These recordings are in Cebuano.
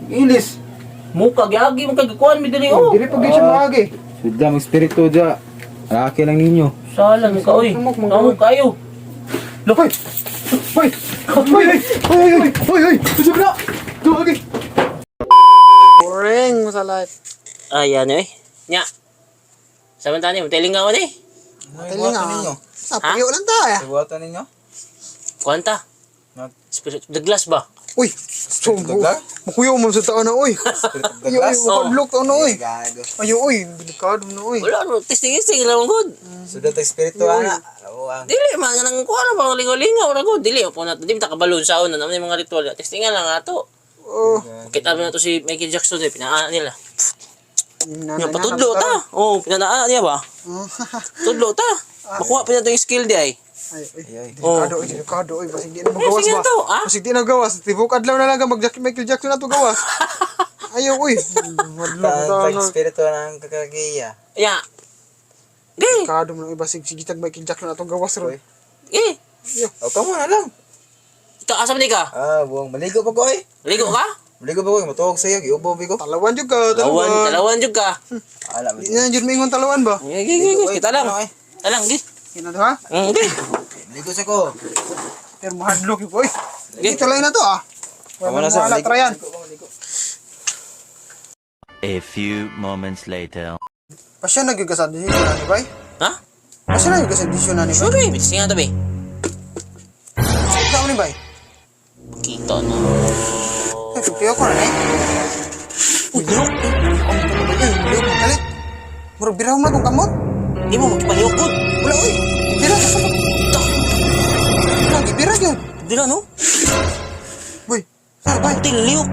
Ilis. Muka giagi mo kay gikuan mi diri oh. Dili pa gyud siya maagi. Sudla mag espiritu dya. Laki lang ninyo. Salan ka oy. Sumok, mga Namo kayo. Hoy! Hoy! Hoy! Hoy! Hoy! Hoy! Hoy! Usap na! Tuwagi! Boring mo sa life. Ayan eh. Nya. Sa man tani mo telinga ko ni. Tilinga. Sa Ha? puyo lang ta eh. Ibuhatan ninyo? Kuanta. Spirit of the glass ba? Uy, so, makuyaw mo sa taan na uy. Spirit of Ay, uy, makadlok ta na uy. Gago. Ay, uy, delikado na uy. Wala no, testing testing lang gud. Sudla tag espiritu ana. Dili man nang kuan ba lingaw-lingaw ra gud. Dili po na di ta kabalon sa una naman yung mga ritual. Testingan lang ato. Oh, Kita mo na to si Michael Jackson eh, pinaan nila. na, Nya patudlo ta. Oh, pinanaa niya ba? Tudlo ta. Makuha pa na to yung skill di ay. Ay, uy. Oh. Delikado, uy, delikado, uy. Basig di na magawas Sige ba? to, ah? Basig di na gawas. Tibok adlaw na lang mag Michael Jackson na to gawas. Ayaw, uy. Madlok ta na. espiritu ng kakagiya. Ya. Gay. Delikado mo na, uy. Basig sige tag Michael Jackson na to gawas ron. Eh, O kamo na lang. ito asa man ka? Ah, buwang maligo pa ko ay. Ligo ka? Maligo pa ko, matuog sa iyo, giubo ko. Talawan jud ka, Talawan, talawan. talawan jud ka. Ala Di na jud maingon talawan ba? Gay, gay, gay, gay. Kita lang. Talang, gay. Kina to ha? Gay. Maligo sa ko. Pero mahadlok yun, uy. Gay. Ito lang na to ah. Tama Wala na sa wala maligo. tryan. A few moments later. Pasya na gyud ka sa desisyon na ni bay. Ha? Pasya na gyud ka sa desisyon na ni bay. Sure, eh. Bitis nga tabi. Sa ni bay. Kita na. Eh, tukiyo ko na eh. Uy, lihok. Ang tulo ba eh, lihok ang kalit. Murag biraw na tong kamot. Di mo magpalihok gud. Wala uy. Gibira sa sabot. Wala, gibira gyud. Di na, no? Uy, saan bay? Puti, lihok.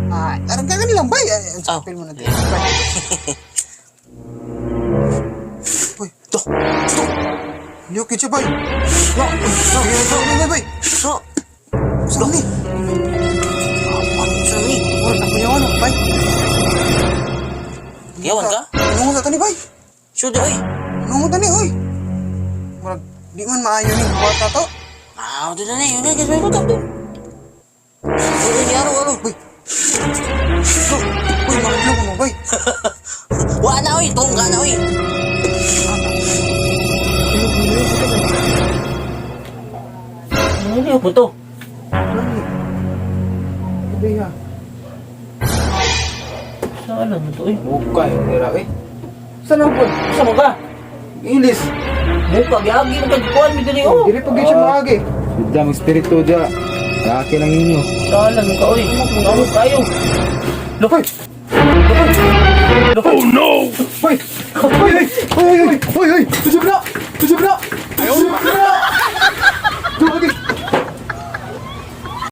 Ah, arang ka lang bay. Ay, ang Ah. sapil mo na din. Bay. Uy, To. To. lihok yun siya bay. No, no, no, bay, bay. No. Saan ni? Ano sa ni? Murag nakuyawan ako bay. Kuyawan ka? Nungo sa tani bay. Sure, di, oy. Nungo tani oy. Murag di man maayo ning buhat na to. Ah, di na ni. Yun, yun, yun, yun, yun. Uy, aro, aro. Uy. Uy, makadlok mo bay. Wa na, oy. Tungga na, oy. Ano lihok mo to? Hindi ha. Saan mo to, oy? Muka yung nira eh. Saan ang pod? Sa mo ka? Ilis. Muka, giagi mo kay gikuan mi diri oh. Dili pa gyud siya maagi. Sudla mag espiritu dya. Laki lang ninyo. Salan ka oy. Namo kayo. Hoy!